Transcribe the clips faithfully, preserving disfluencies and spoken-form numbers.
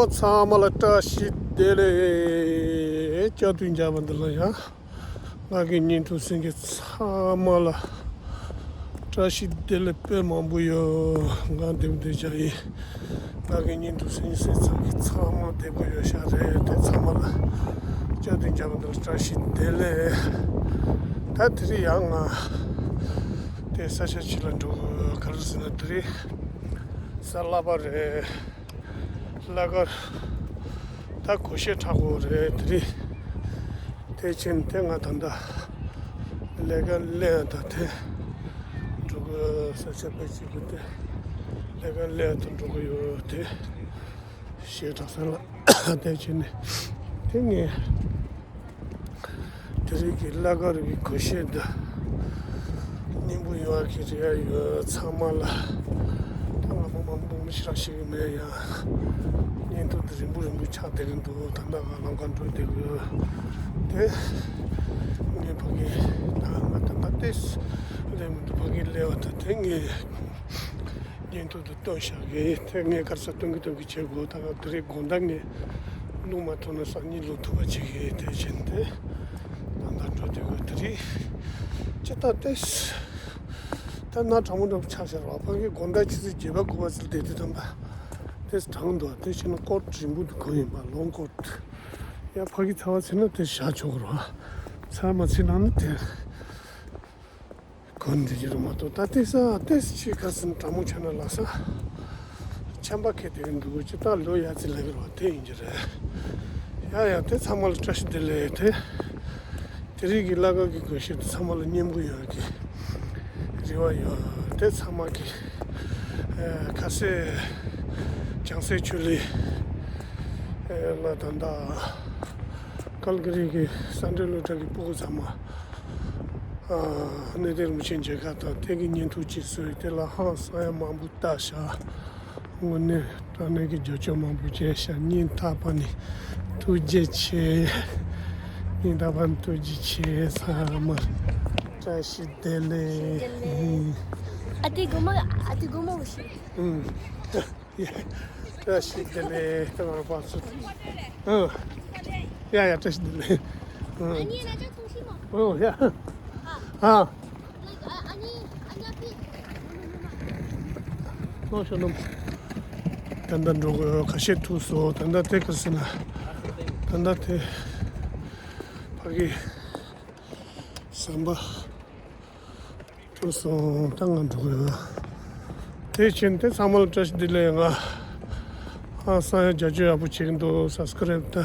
ཚང་མ་ལ་བཀྲ་ཤིས་བདེ་ལེགས། སྐྱབས་དུས་འཇགས་པ་འདི་ལ་ཡང་ང་གི་བརྙན་ཐུང་གཟིགས་མཁན་ཚང་མ་ལ་བཀྲ་ཤིས་བདེ་ལེགས་དཔེ་མང་པོ་ཡོད། ང་འདེམས་བསྡད་བྱ་ཡིན། ང་གི་བརྙན་ཐུང་གཟིགས་མཁན་ཚང་གི་ཚང་མ་བདེ་པོ་ཡོད་ཤག་རེད། དེ་ཚང་མ་ལ་སྐྱབས་དུས་འཇགས་པ་འདི་ལ་བཀྲ་ཤིས་བདེ་ལེགས། ད་དེ་རིང་ཡང་ང་དེ་ས་ཆ་ཕྱི་ལ་འགྲོ་གི། ག་རེ་ཟེར་ན་དེ་རིང་གཟའ་ལྷག་པ་རེད། ལྷག་དཀར་ད་སྒོར་གཞས་འཁྲབ་དགོས་རེད་དེ་རིང་། དེ་ཕྱིན་དེ་ང་ད་ལྟ་ལས་ཀ་ལས་ཡ་ད་དེ་འགྲོ་གི། ས་ཆ་དཔེ་ཅིག་གི་དེ་ལས་ཀ་ལས་ཡ་ད་འགྲོ་གི་ཡོད་དེ། གཞས་འཁྲབ་ས་ལ་དེ་ཕྱིན་ནས་དེ་ངས། དེ་རིང་གི་ལྷག་དཀར་གྱི་སྒོར་གཞས་འདི་སྙན་པོ་ཡོང་བ་གི་རེ་བ་ཡོད། ཚང་མ་ལ་ད་ང་མ་མང་པོ་མི་ཞིག་རག་ཤེས་ཀྱི་མེད། ཡང་བརྙན་ཐུང་འདི་རིང་པོ་རིང་པོ་ཆགས་བསྡད་ཀྱི་འདུག་ད་ལྟ་ང་ལམ་ཁ་འགྲོ་བསྡད་ཀྱི་ཡོད། དེ་ངས་ཕ་གི་ད་ང་ད་ལྟ་ཏེས་ལས་མི་འདུག་ཕ་གི་ལས་བ་ད་དེ་ངས་བརྙན་ཐུང་འདི་སྟོན་བཞག་གི། དེ་ངས་ག་རེ་ཟེར་སྟོན་གི་སྟོན་གི་བྱེད་དགོས། ད་ང་དེ་རིང་དགོང་དག་ངས་ལུང་མ་ཐུབ་ན་སང་ཉིན་ལུང་ཐུབ་པ་བྱེད་གི། དེ་བྱས་ནས་དེ་ད་ལྟ་འགྲོ་དེ་གི་དེ་རིང་ཅི་ལྟར་ཏེ་ད་ན་གྲང་མོ་འདྲ་པོ་ཆགས་ཤར་བ། ཕ་གི་དགོང་དག་ཆུ་ཚོད་བརྒྱད་པ་དགུ་པ་ཚོ་བསྡད་དུས་ཙམ་པ་དེ་གྲང་འདུག་དེ་བྱས་ན་ཀོཊ་རིང་པོ་འདུག་གོན་ཡིན་པ་ལོང་ཀོཊ། ཡང་ཕ་གི་ཚ་བ་ཚིག་ན་དེ་བཞག་ཆོག་གི་རེད་བ། ཚ་མ་ཚིག་ན་ནི་དེ། གོན་འདི་ཅི་རུ་མ་གཏོགས་ད་ལྟའི་ས་ལྟས་ཅི་ག་ཟིན་གྲང་མོ་ཆགས་ན་ལ་ས་ཆམ་པ་ཁད་དེ་འདུག་ཅི་ད་ལོ་ཡ་ཙི་ལེགས་རོ་དེ་ཡིན་གྱི་རེད། ཡ་ཡ་དེ་ཚང་མ་ལ་བཀྲ་ཤིས་བདེ་ལེགས། དེ་དེ་རིང་གི་ལྷག་དཀར་གྱི་སྒོར་གཞས་དེ་ཚང་མ་ལ་སྙན་པོ་ཡོང་གི་རེ་བ་ཡོད། དེ་ཚང་མ་གི་ཁ་ཟས་ལྗང་སའི་ཆུ་ལི་ལ་ད་ལྟ་ཀལ་གི་རི་གི་སན་ཊ་ལུ་ཊ་གི་སྤུ་གུ་ཚང་མ། ཨ་གནས་བརྟན་རིན་པོ་ཆེ་མཇལ་ཁ་དང་དེ་གི་བརྙན་ཐུང་གཅིག་བཟོས། དེ་ལ་ཧང་སང་ཡ་མང་པོ་བལྟས་ཤག་དངོས་གནས་དྲང་གནས་ཀྱི་རྒྱབ་སྐྱོར་མང་པོ་བྱས་ཤག་སྙིང་ཐག་པ་ནས་ཐུགས་རྗེ་ཆེ། སྙིང་ཐག་པ་ནས་ཐུགས་རྗེ་ཆེ། ཚང་མ་བཀྲ་ཤིས་བདེ་ལེགས། ཨ་ཏི་གོ་མ་ཨ་ཏི་གོ་མ་བོ་ཤི། ཨུམ། བཀྲ་ཤིས་བདེ་ལེགས། ད་ང་པ་སུ། ཨ། ཡ་ཡ་བཀྲ་ཤིས་བདེ་ལེགས། ཨ། ཨ་ནི་ན་ཅག་ཐུང་ཤི་མོ། ཨོ་ཡ། ཨ། ཨ། ཨ་ནི་ཨ་ནི་ཨ་ནི་པི། ནོ་ཤོ་ནམ། ད་ལྟ་འགྲོ་གི་ཁ་ཤས་ཐུག་སོང་། ད་ལྟ་དེ་ག་ཟེར་ན། ད་ལྟ་དེ་ཕ་གི་ཟམ་པ། ཐུག་སོང་། ད་ང་འགྲོ་གི་ཡོད། དེ་ཕྱིན་དེ་ཚང་མ་ལ་བཀྲ་ཤིས་བདེ་ལེགས། ང་ཧང་སང་ཡ་རྒྱབ་སྐྱོར་ཡག་པོ་བྱེད་ཀྱི་འདུག་སབ་སི་ཀ་རེབ་དང་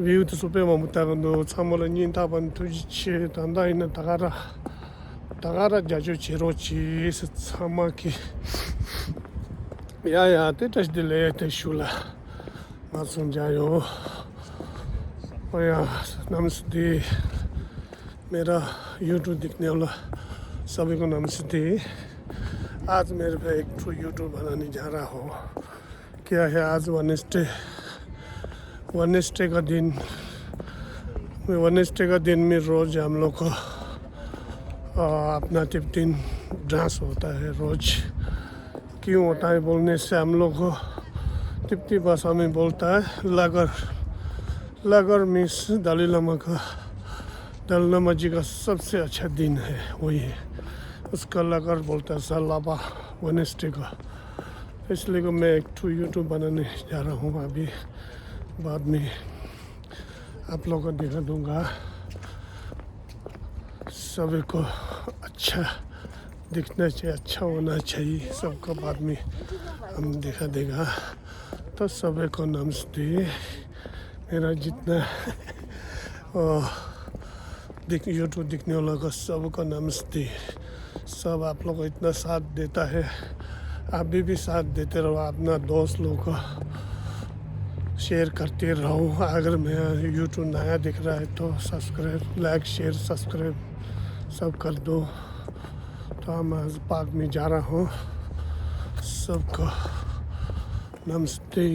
བིའུ་དེ་ཚོ་དཔེ་མང་པོ་བཏང་གི་འདུག་ཚང་མ་ལ་སྙིང་ཐག་པ་ནས་ཐུགས་རྗེ་ཆེ། ད་ལྟ་ཡིན་ན་ད་ག་ར་ད་ག་ར་རྒྱབ་སྐྱོར་བྱེད་རོགས་གྱིས། ཚང་མ་གི་ཡ་ཡ་དེ་བཀྲ་ཤིས་བདེ་ལེགས། དེ་ཞུ་ལ་ང་ཚོ་མཇལ་ཡོང་། ཨོ་ཡ་नमस्ते। मेरा YouTube देखने वाला सभी को नमस्ते। आज मेरे पे एक ठो YouTube बनाने जा रहा हूँ। क्या है, आज वेडनेसडे, वेडनेसडे का दिन। वेडनेसडे का दिन में रोज हम लोग को, आ, अपना टिप्टिन डांस होता है रोज। क्यों होता है बोलने से हम लोग को तिब्बती भाषा में बोलता है लगर। लगर मीन्स दलाई लामा का, दलाई लामा जी का सबसे अच्छा दिन है, वही है। उसका लगर बोलता है सलाबा वेडनेसडे का। इसलिए को मैं एक ठो YouTube बनाने जा रहा हूँ अभी, बाद में आप लोग को दिखा दूंगा। सभी को अच्छा दिखना चाहिए, अच्छा होना चाहिए सबको, बाद में हम दिखा देगा। तो सभी को नमस्ते। मेरा जितना देख, YouTube देखने वालों को सबको नमस्ते। सब आप लोग को इतना साथ देता है, अभी भी साथ देते रहो। अपना दोस्त लोग को शेयर करते रहो। अगर मेरा YouTube नया दिख रहा है तो सब्सक्राइब, लाइक, शेयर, सब्सक्राइब सब कर दो। तो हम आज पार्क में जा रहा हूँ। सबको नमस्ते।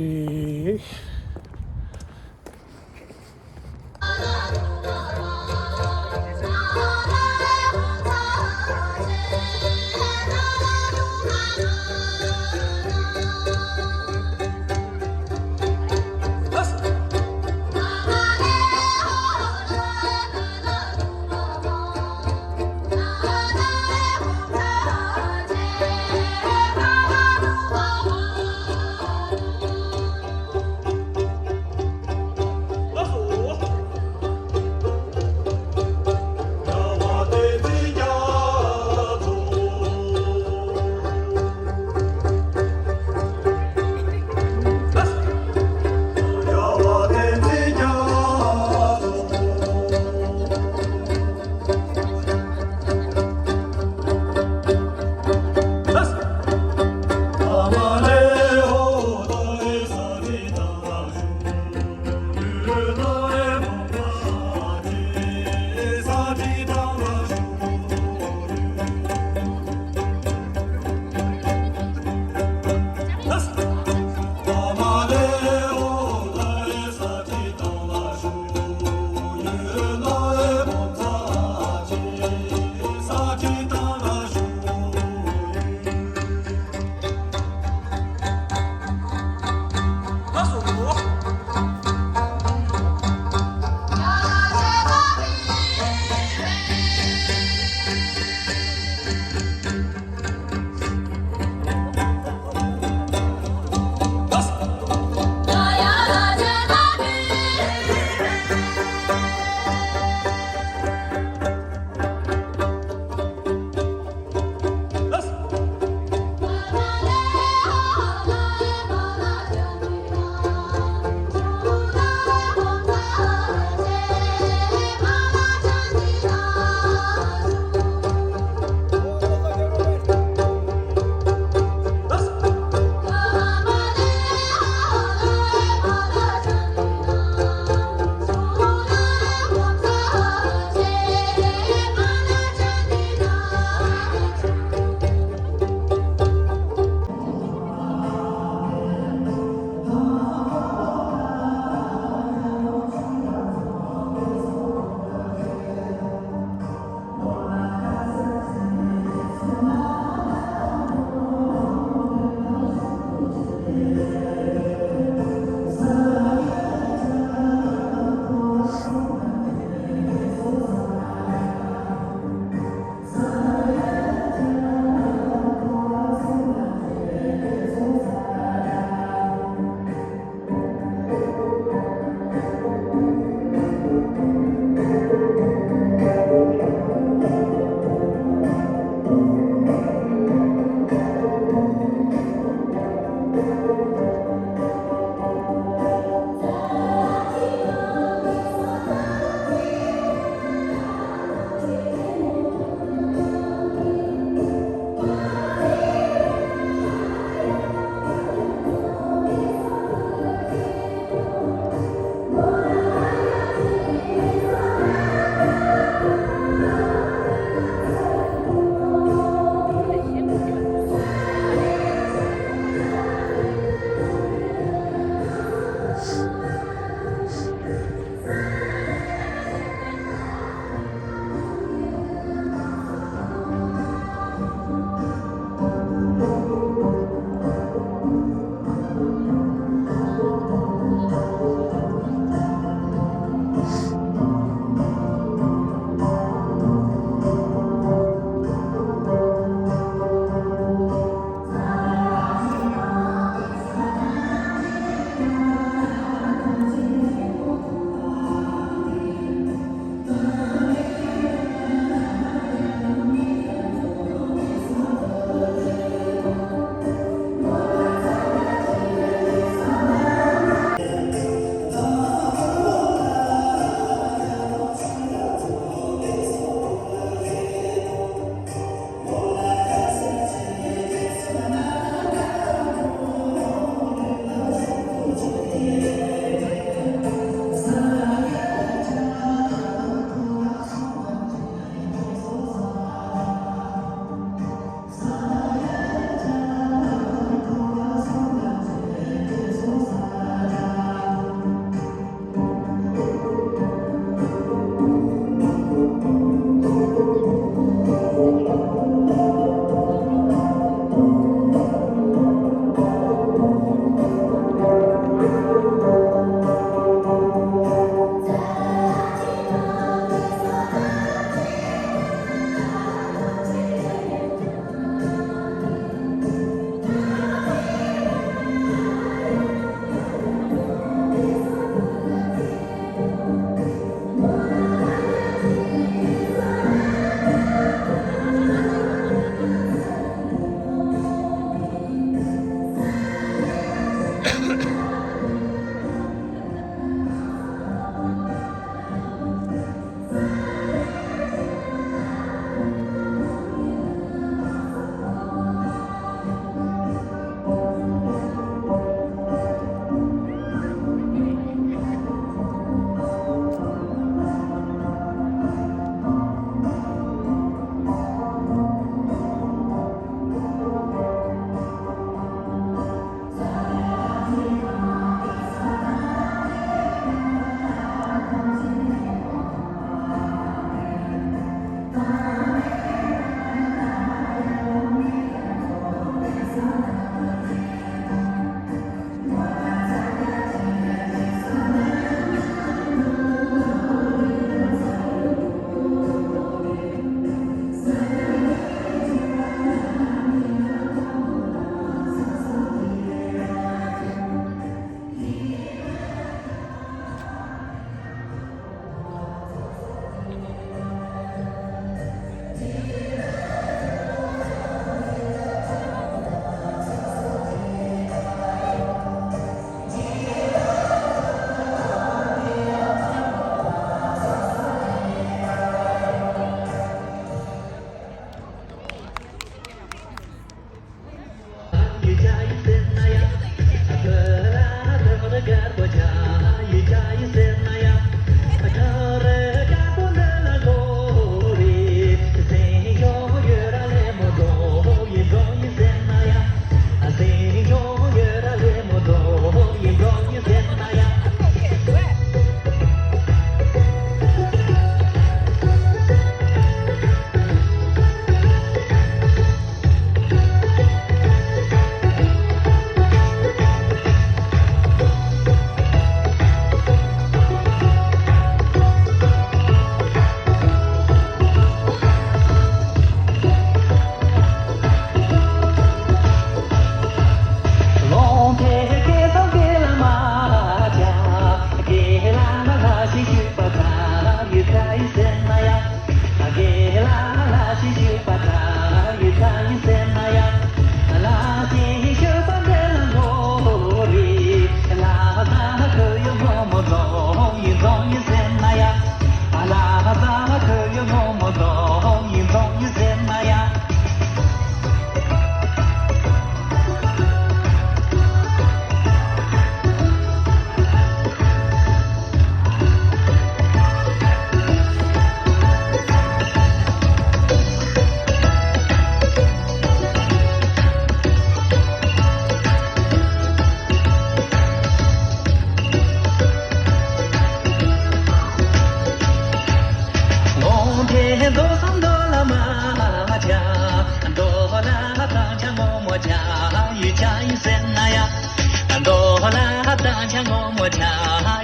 ལ་སྡང་ཆ་ངོ་མ་ཆ་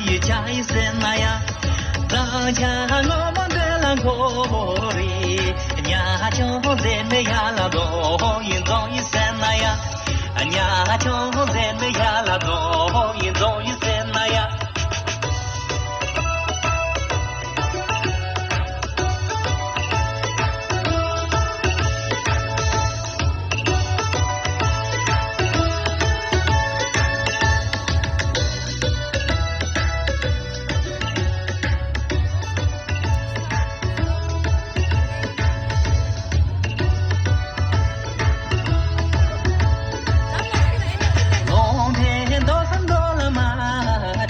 ཡི་ཆ་ཡི་ཟེར་ན་ཡ། སྡང་ཆ་ངོ་མ་འདོད་ལ་འཁོར་རེ། ཉ་ཆུང་ཟེར་ནས་ཡ་ལ་རྫོང་ཡིན་རྫོང་ཡིན་ཟེར་ན་ཡ། ཉ་ཆུང་ཟེར་ནས་ཡ་ལ་རྫོང་ཡིན་རྫོང་ཡིན་ཟེར་ན་ཡ། ལོང་དེ་མདོ་ས་མདོ་ལ་མ་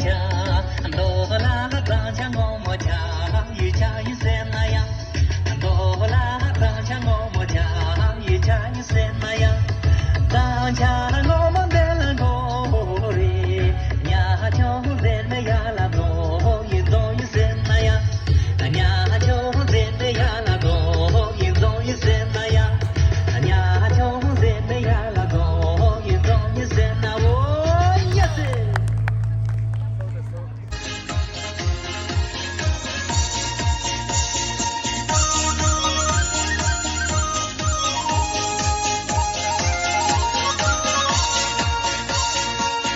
ཆ། མདོ་ལ་སྡང་ཆ་ངོ་མ་ཆ་ཡི་ཆ་ཡི་ཟེར་ན་ཡང་། མདོ་ལ་སྡང་ཆ་ངོ་མ་ཆ་ཡི་ཆ་ཡི་ཟེར་ན་ཡང་། སྡང་ཆ་ངོ་མ་འདོད་ལ་འཁོར་རེ། ཉ་ཆུང་ཟེར་ནས་ཡ་ལ་རྫོང་ཡིན་རྫོང་ཡིན་ཟེར་ན་ཡ། ཉ་ཆུང་ཟེར་ནས་ཡ་ལ་རྫོང་ཡིན་རྫོང་ཡིན་ཟེར་ན་ཡ། ཉ་ཆུང་ཟེར་ནས་ཡ་ལ་རྫོང་ཡིན་རྫོང་ཡིན་ཟེར་ན་འོ་ཡ་ཟེར།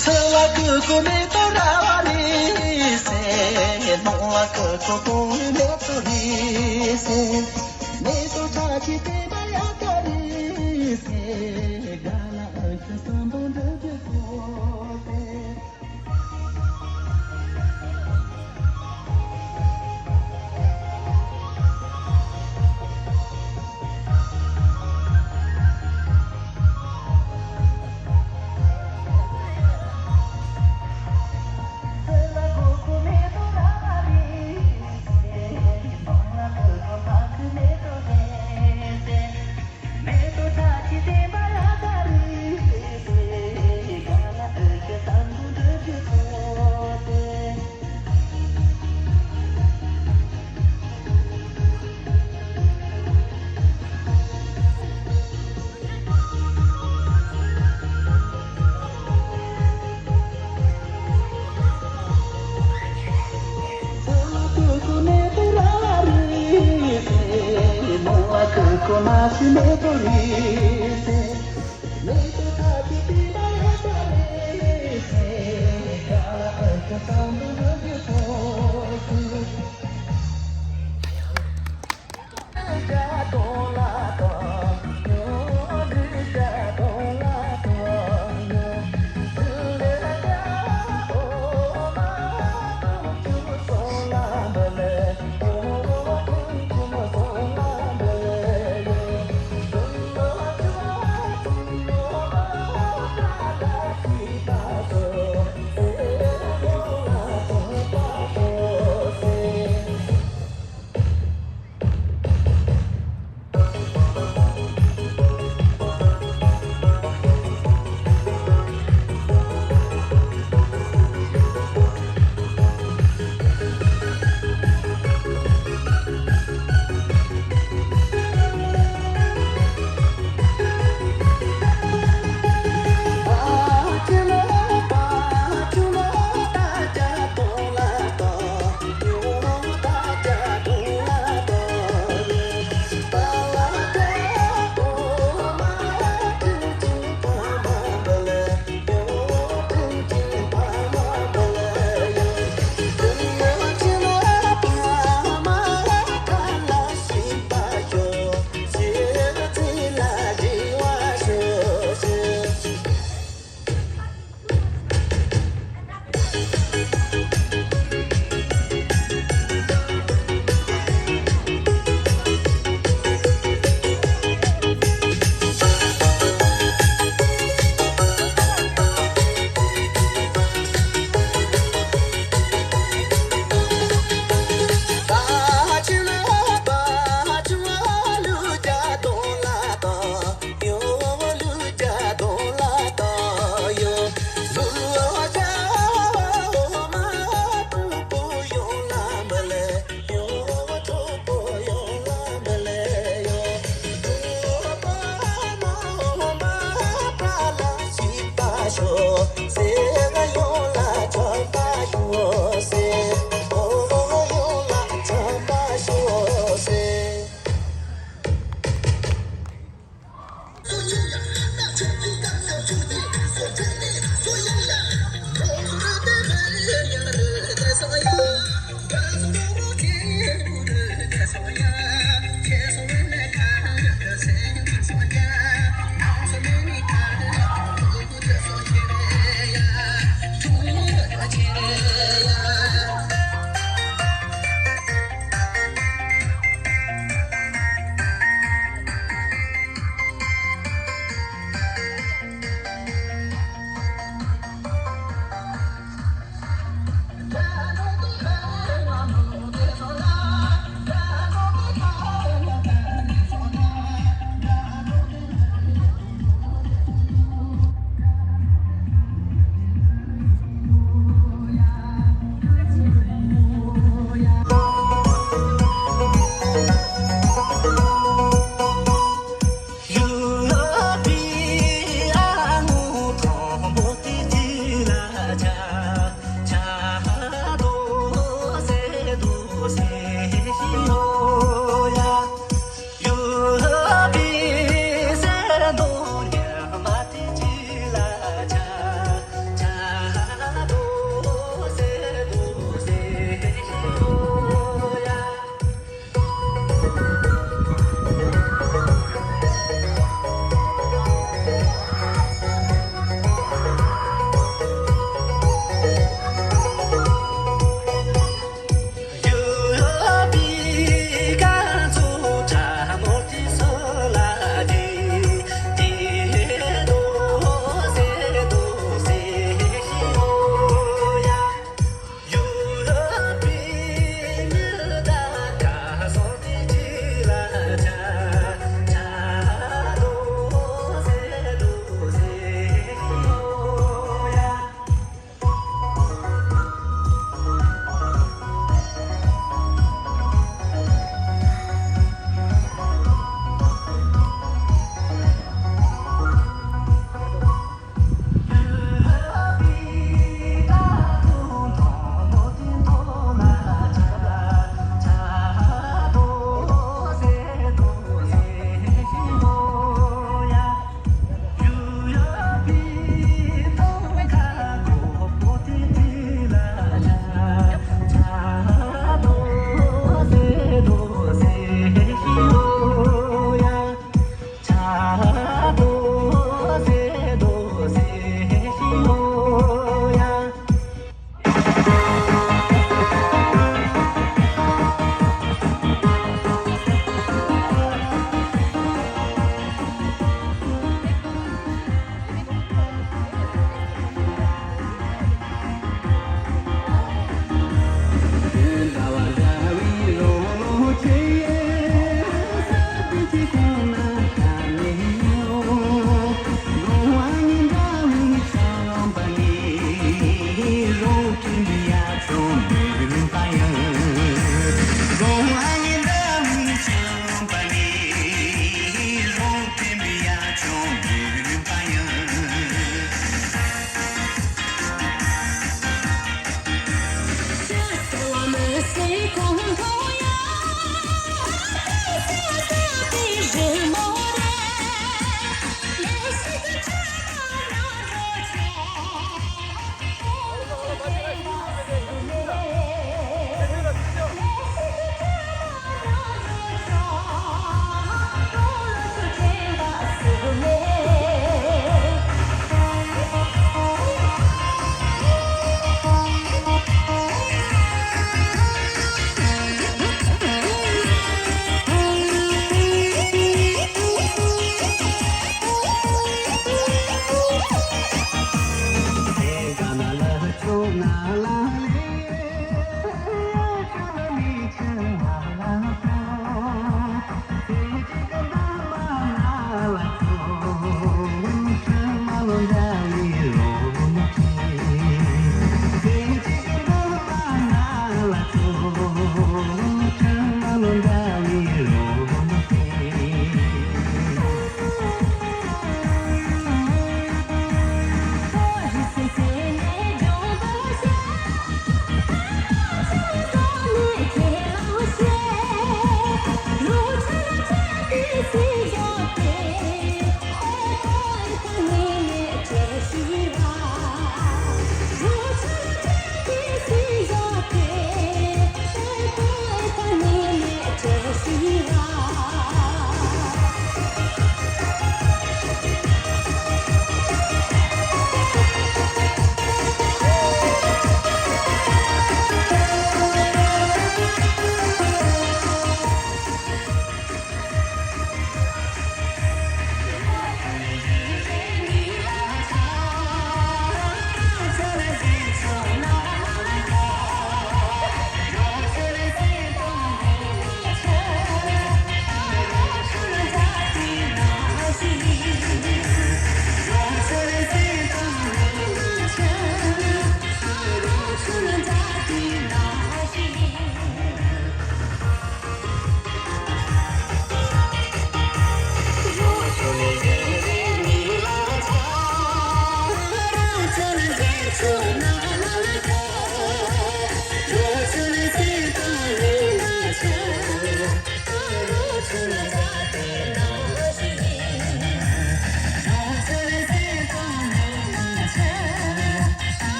ཚེ་ལ་ཀུ་ཀུ་མེ་ཏོག་ར་བ་རེད་ཟེར། ནོར་ལ་ཀུ་ཀུ་ཀུ་མེ་ཏོག་རེད་ཟེར། མེ་ཏོག་ཁྲ་ཆེ་དེ་མ་ཡ་ཀ་རེད་ཟེར། ག་ལ་ཨ་ཁུ་བསམ་པ་འདྲ་རྒྱུ་ཐོག་ཟེར།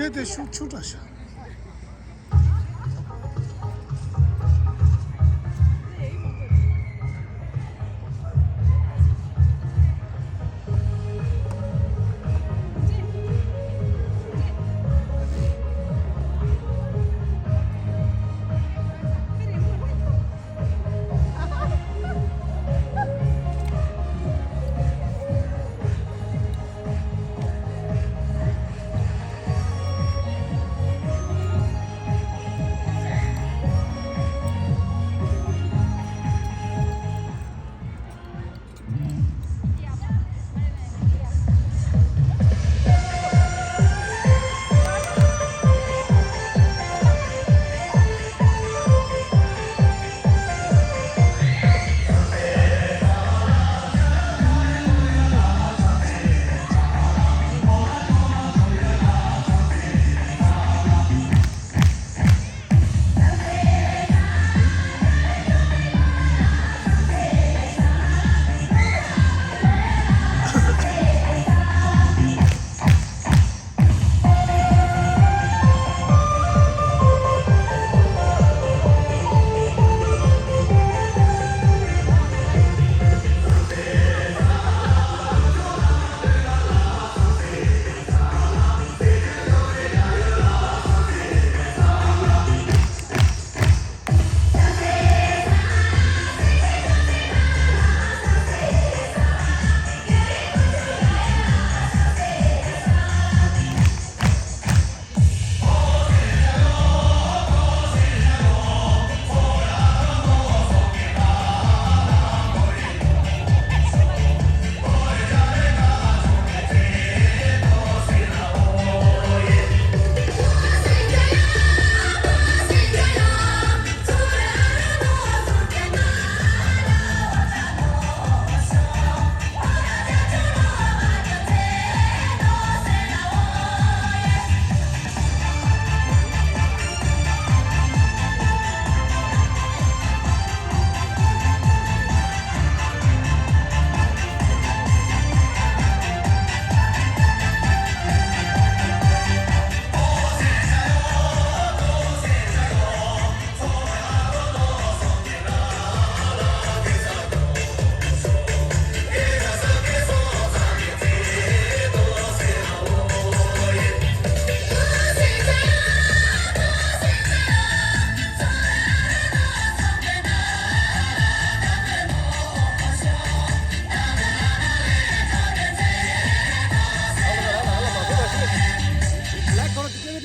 སྐད་དེ་ཤུགས་ཆུང་དྲགས་ཤག་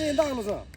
ཡིན་ད་ལོ་སོ།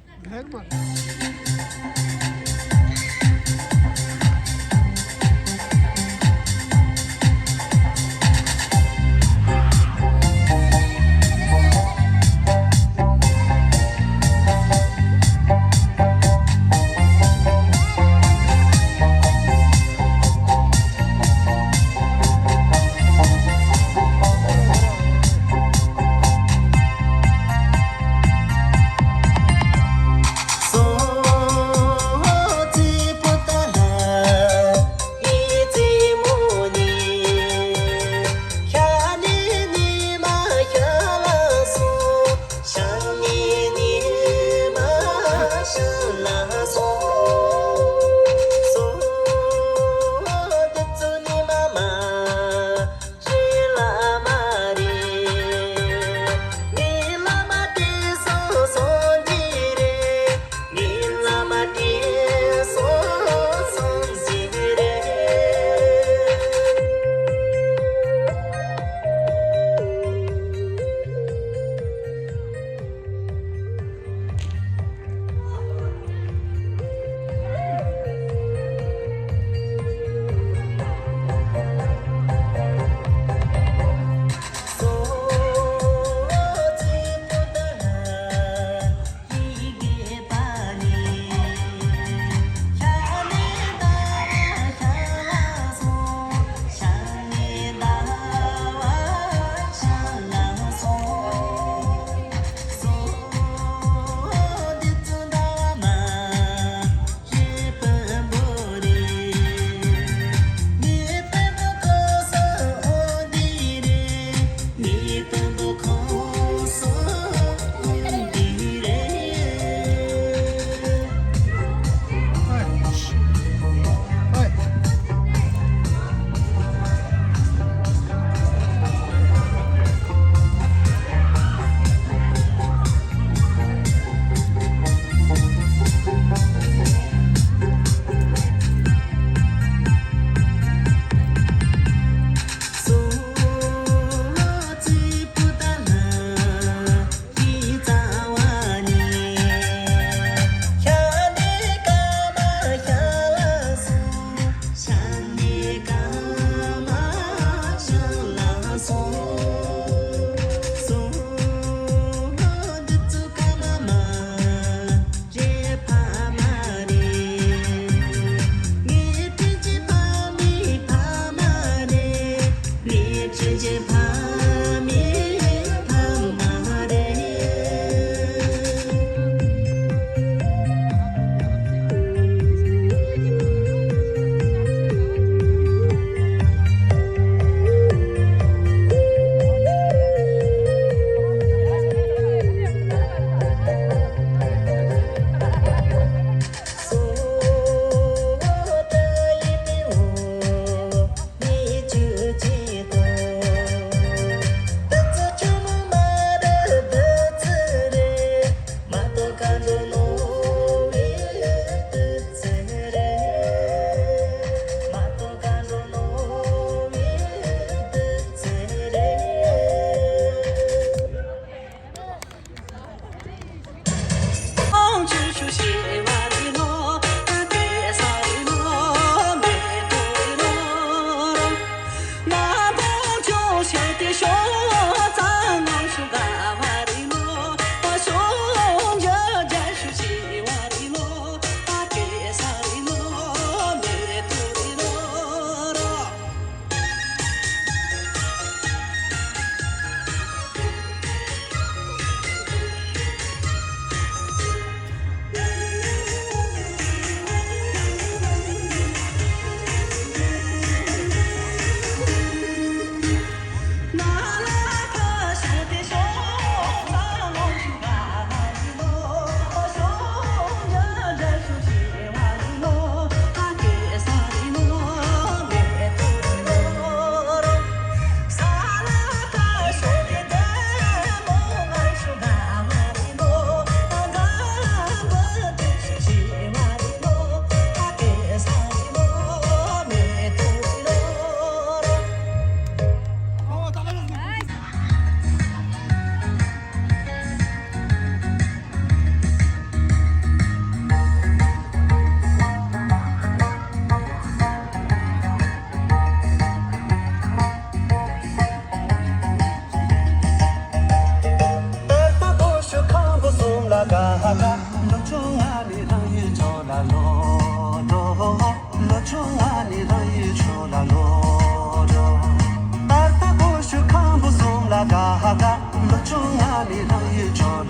ལོ་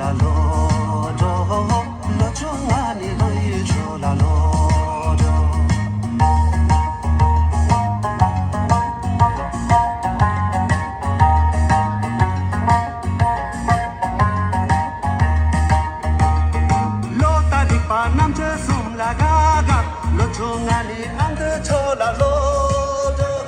ལྟར་རིག་པ་རྣམ་དཔྱོད་གསུམ་ལ་དགའ་དགའ། ལོ་ཆུང་ང་ནི་ཨ་མདོའི་ཕྱོགས་ལ་ལོ་འགྲོ།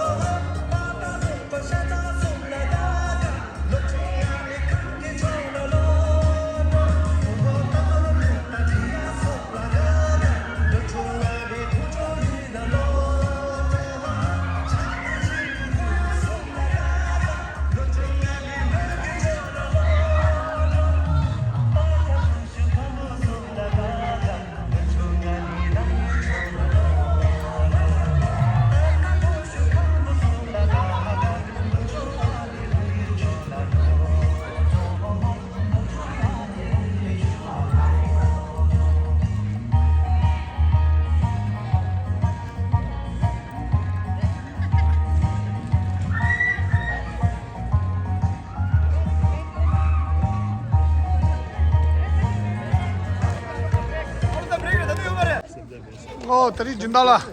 ཨོ། དེ་རིང་སྦྱིན་བདག་ལགས།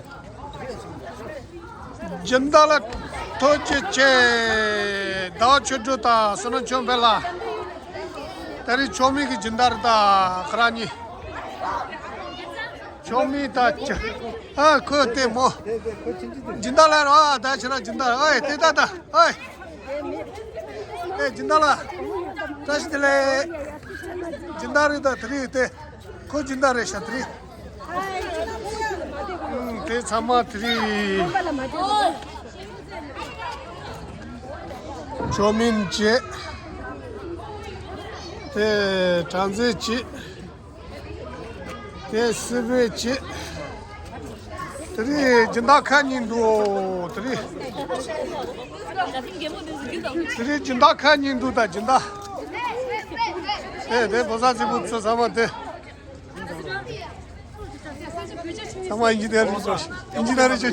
སྦྱིན་བདག་ལགས་ཐུགས་རྗེ་ཆེ། ཟླ་བ་ཆོས་སྒྲོན་དང་བསོད་ནམས་ཆོས་འཕེལ་ལགས། དེ་རིང་ཆོ་མིན་གྱི་སྦྱིན་བདག་རེད་ད། ཁོ་རང་གཉིས། ཆོ་མིན་དང་ཅི། ཨ་ཁོས་ལྟད་མོ། སྦྱིན་བདག་ལགས་རོ། ཨ་ད་ཕྱིར་སྦྱིན་བདག་ཨེ་དེ་ད་ད་ཨེ། ཨེ་སྦྱིན་བདག་ལགས། བཀྲ་ཤིས་བདེ་ལེགས། སྦྱིན་བདག་རེད་ད། དེ་རིང་དེ་ཁོ་སྦྱིན་བདག་རེད་ཤག་དེ་རིང་། ཨུམ། དེ་ཚང་མ་དེ་རིང་། ཆོ་མིན་བྱས། དེ་དྲང་རྩེ་བྱས། དེ་སི་པེ་བྱས། དེ་རིང་སྦྱིན་བདག་ཁ་ཉིན་འདུག་དེ་རིང་། དེ་རིང་སྦྱིན་བདག་ཁ་ཉིན་འདུག་ད་སྦྱིན་བདག་དེ་དེ་བོ་ས་ཚིག་པུ་ཚོ་ཚང་མ་དེ། ཚང་མ་ཨིན་ཇི་ནེར་རེད་ཤག་ཨིན་ཇི་ནེར་རེད་ཤག་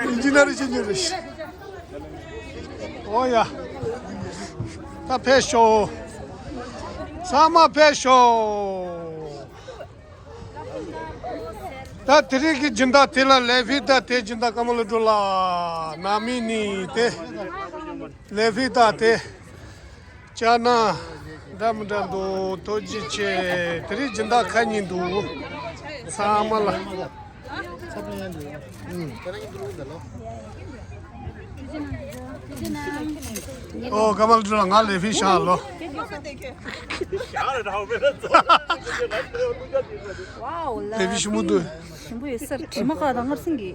ཨིན་ཇི་ནེར་རེད་ཤག་ཨོ་ཡ། ད་ཕེབས་ཤོག་ཚང་མ་ཕེབས་ཤོག་ད་དེ་རིང་གི་སྦྱིན་བདག་དེ་ལ་ལེ་ཕི་ད་དེ་སྦྱིན་བདག་ཀ་མ་ལོ་འགྲོ་ལ་ན་མི་ནི་དེ་ལེ་ཕི་ད་དེ། ཅ་ན། འདྲ་མི་འདྲ་འདུག་ཐུགས་རྗེ་ཆེ། དེ་རིང་སྦྱིན་བདག་ཁ་ཉིན་འདུག་ཚང་མ་ལ། ཨོ་ཀ་མ་ལོ་ང་ལེ་ཕི་ཤག་ལོ། ལེ་ཕི་ཞིམ་པོ་འདུག་ཞིམ་པོ་ཡོད་སར་དྲི་མ་ཁ་དང་ངར་སིང་གི་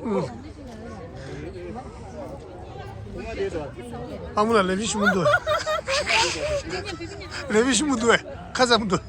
ཨ་མོ་ལ་ལེ་བི་ཞིམ་པོ་འདུག་ལེ་བི་ཞིམ་པོ་འདུག་ཁ་ཙམ་འདུག